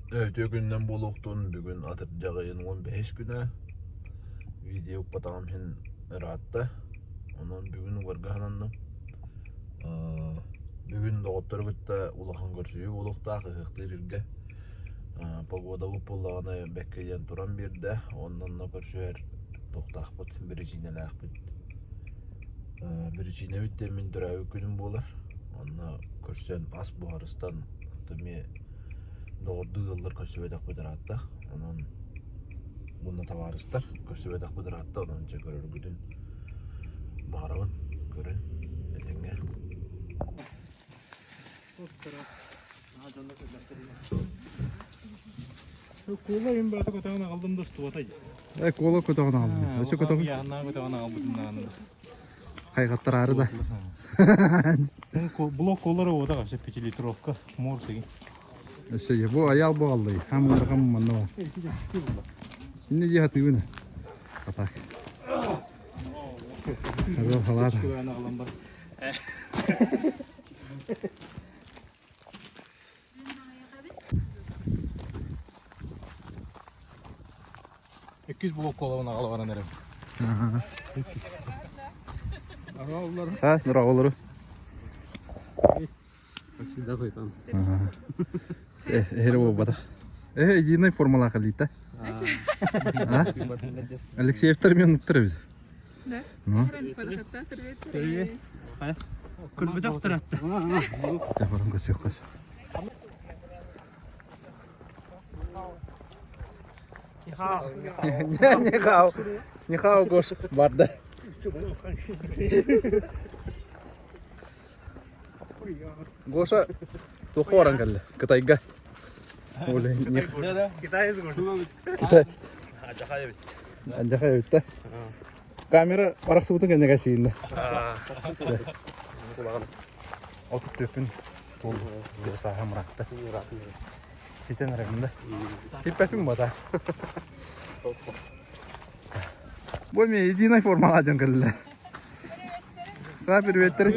Үтүө күнүнэн буолуохтун, бүгүн атырдьах ыйын 15 күнэ. Видео укпатаҕым иһин ыраатта. Онон бүгүн угарга сананным. Бүгүн доҕоттору кытта улахан көрсүһүү буолуохтаах ыһыахтыыр иргэ. Погодабыт буоллаҕына бэккэ диэн туран биэрдэ. Онно онно көрсүһэр туохтаахпыт, биричиинэлээхпит. Биричиинэбит диэн мин төрөөбүт күнүм буолар. Онно көрсөн ас буһарыстан эмиэ доҕордуу ыаллар көрсүбэтэхпит ыраатта. Онон уонна табаарыстар көрсүбэтэхпит ыраатта. Онон дьэ көрөргүтүн баҕарабын. Көрүн этэҥҥэ. Куола им баата көтөҕөн аҕалдым да устубатай. Э, куола көтөҕөн аҕалдым. Өссө көтөҕөн. Яһаннаа көтөҕөн аҕалбытым даҕаны. Хайҕаттараары да. Блок коллара уота вообще пятилитровка морсыгын. Өссө бу аял бу аллай. Хам хам манна бар. Инне дии хатыыбын. А так. Хабыл халаат. Иккис блок колабын аҕала баран эрэр. А, нураҕолору. Эһири буолбатах. Э, единой формалаах элита. А? Алексеевтар минуттар эбит. Да? Ну. Привет. Көрбөтөх туратта. Баран көрсүөххэ сөп. Нихао. Нихао Гош барда. Гоша туохха баран кэллэ? Кытайга. Китаец Китаец. Адьаха эбит да. Камера арахсыбытын кэннэ кэсииннэ. Отут түөппүн туол сааһым ыраатта. Хитэн эрэбин да. Хиппэппин бата. Бу эмиэ единой формалаах дьон кэллэ. Ха, приветтер.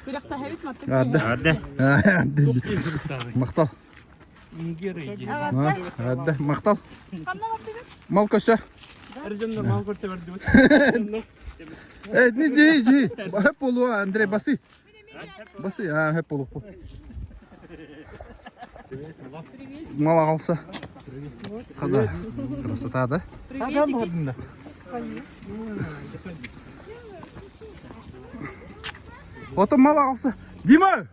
Күрэхтэһэбит Арда. Махтал. Арда, махтал. Мал көсө. Э, не жи, жи. Хөп болуа, Андрей, басы. Басы, а, хөп болуп. Мал аҕалса. Қада. Красота, да? Приветики. Ото мал аҕалса. Дима!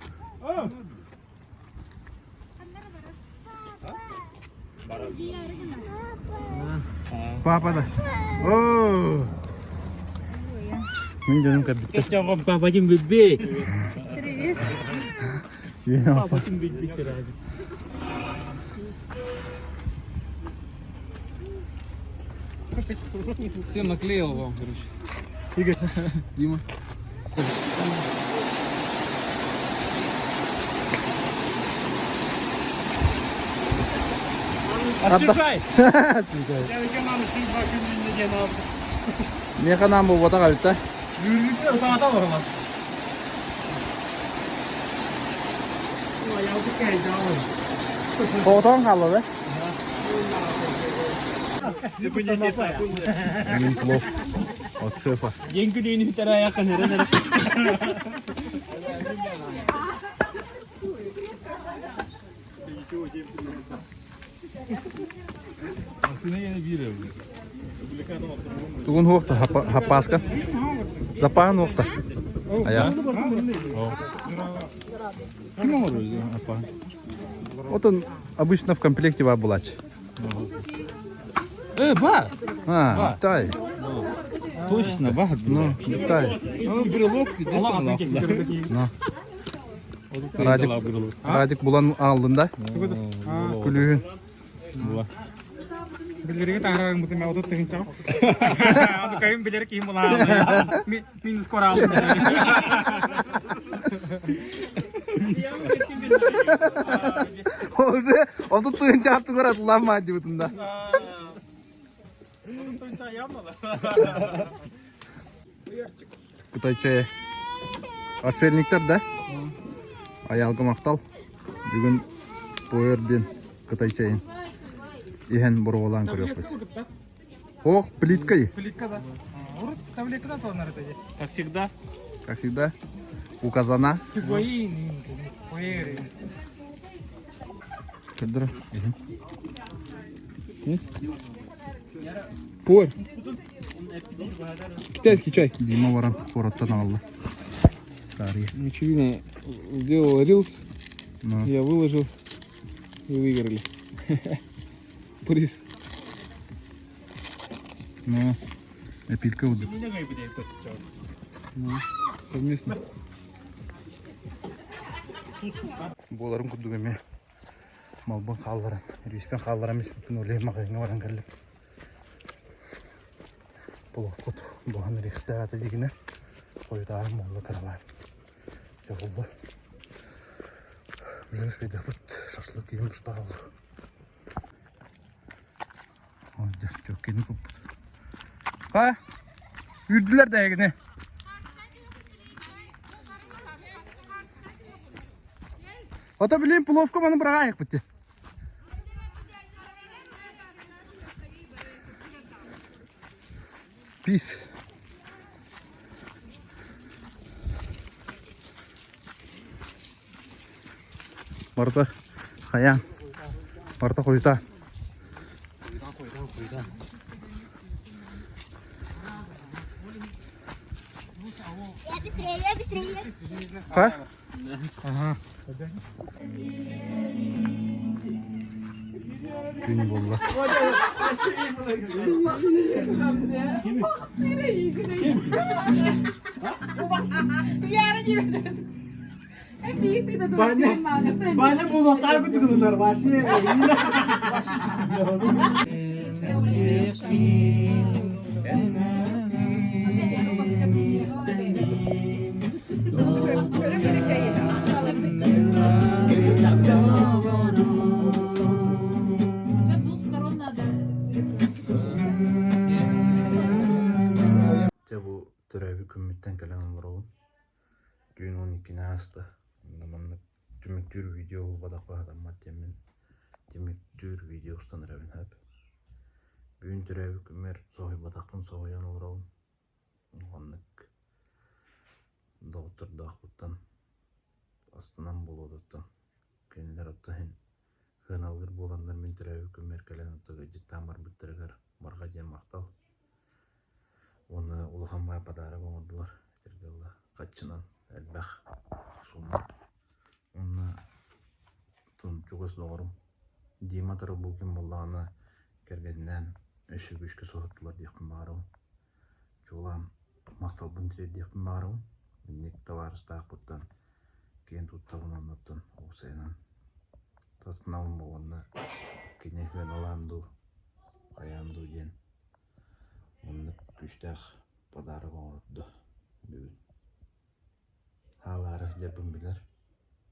Папа да. О! Мин дьонум кэлбиттэр. Папа билбит. Привет. Папа билбит. Всем наклеил вам, короче. Игорь. Дима. Освежай! Освежай. Миэхэ наан буолбатах эбит да? Оҕотоон хаалла да? Мин плов от шефа. Ең күнүн үтәрә якын эрен Тугун хуохта хаппааска? Запаһын уохта. Ая. Ким оҥорор хаппааһын? Вот он обычно в комплекте бар булач. Э, бар! А, тай. Точно, бар. Ну, тай. Ну, брелок, где сам Ну. Радик, Радик булан алдын да. Күлүүһүн. Билерге таһарарың бутун мен отут тыгынча. Аны кайын билер киһим була. Минус корал. Уже отут тыгынча аттыгар атылаан дьыбытында. Кытай чайы. Отшельниктар да? Айаалга махтал. Бүгүн Пуэр диэн кытай чайын иһэн боруобалаан көрүөхпүт. Ох, плиткой. Плитка да. Урут таблетка да это Как всегда. Как всегда. У казана. Тигуаин, пуэр. Көрдөрө. Пуэр. Китайский чай. Дима баран куораттан аҕалла. Таарыйа. Мичурина сделала рилс, Ну. я выложил и выиграли. Приз. Ну, эпилка удук. Ну, совместно. Буоларын курдук эмиэ малбын хаалларан, риспин хаалларан испиппин олей маҕаһыыҥҥа баран кэллим. Болоккут буһан ириэхтээх этэ дигинэ хойутааһын буолла кыралаан. Дьэ булла. Билигин успейдахпыт шашлык киһим тустаах буолла. Ой, дьэ, куппут. Ха? Үрдүлэр да эһигини. Ото билин пловка маны быраҕаайыкпыт дии. Пис. Барыта хайаан. Барыта хойутаан. Я быстрее, я быстрее. Ха? Ага. Күн буолла. Баня булуохтаах кутугунар вообще. Двух сторон надо. Дьэ бу төрөөбүт күммүттэн кэлэн олоробун. Түүн 12-ни ааста. Онно маннык түмүктүүр видео булбатах баһатаммат диэммин түмүктүүр видео устан эрэбин сөп. Бүгүн төрөөбүт күммэр соһуйбатахпын соһуйан олоробун. Улаханнык доҕоттордоохпуттан астынан буолуоттан кинилэр оттон иһин сыаналыыр буоланнар мин төрөөбүт күммэр кэлэн оттон ыалдьыттаан барбыттарыгар барҕа диэн махтал. Уонна улахан баай подарок оҥордулар этэргэ дылы хаччынан элбэх сумма. Уонна чугас доҕорум Дима Тарабукин буоллаҕына кэргэнинээн өссө күүскэ соһуттулар диэхпин баҕарабын. Чуолаан махталбын тириэрдиэхпин баҕарабын. Инник табаарыстаахпыттан киэн туттабын оннуттан уопсайынан тастынабын уонна кини сыаналаан дуу, хайаан дуу диэн оннук күүстээх подарок оҥордо бүгүн. Хаалаары сылдьарбын билэр.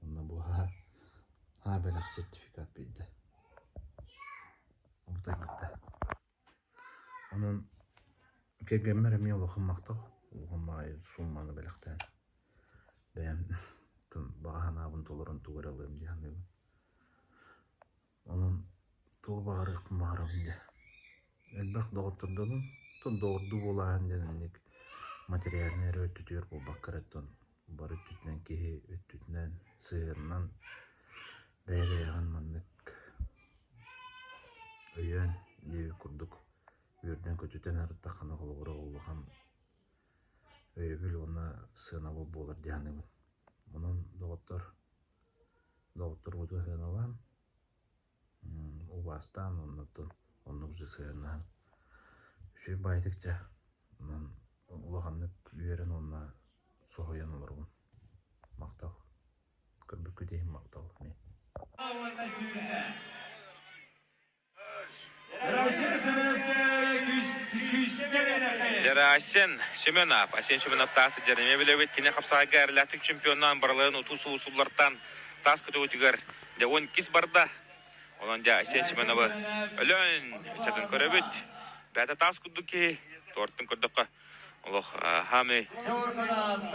Онно бу аа бэлэх сертификат биэрдэ. Утайбыта. Онон кэргэммэр эмиэ улахан махтал. Улахан баҕайы суумманы бэлэхтээн бэйэм баҕа санаабын толорон тугу эрэ ылыам дии саныыбын. Онон тугу баҕарыахпын баҕарабын дии. Элбэх доҕоттордонум. Оттон доҕордуу буолааһын диэн инник материальнай эрэ өттүтүгэр буолбакка эрэ оттон бары өттүтүнэн киһи өттүтүнэн сыһыанынан бэйэ-бэйэҕин маннык өйөөн диэбит курдук үөрдэн-көтүтэн ырыттаххына холобура улахан өйөбүл уонна сыанабыл буолар дии саныыбын. Онон доҕоттор, доҕотторбутун сыаналаан, убаастаан оннуттан оннук же сыһыаннаһан үчүгэй баайдык дьэ онон улаханнык үөрэн уонна соһуйан олоробун. Махтал. Көрбүккүт иһин махтал эмиэ. Дьэ, Семенов, Асен Семенов таас дьэрэме билэбит. Кини хапсаайга эрэлээхтик чемпионнаан барыларын утуу сулусуллартан таас көтөҕүтүгэр дьэ 12 барда. Онон дьэ Асен Семеновы өлөөн ычатын көрөбүт. Бэйэтэ таас курдук киһи, туортун көрдөххө. Олох хаамай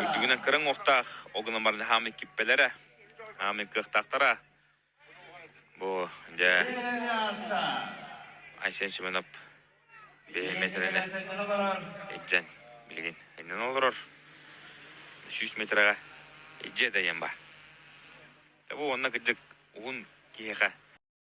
үрдүгүнэн кыраҥ уохтаах, ол гынан баран хаамай киппэлэрэ, хаамай кыахтаахтара. Бу дьэ Айсен Семенов бэйэ миэтэрэнэ илдьэн билигин иннин олорор. 100 метрэҕэ илдьэ дайан ба. Бу уонна кырдьык уһун киһиэхэ.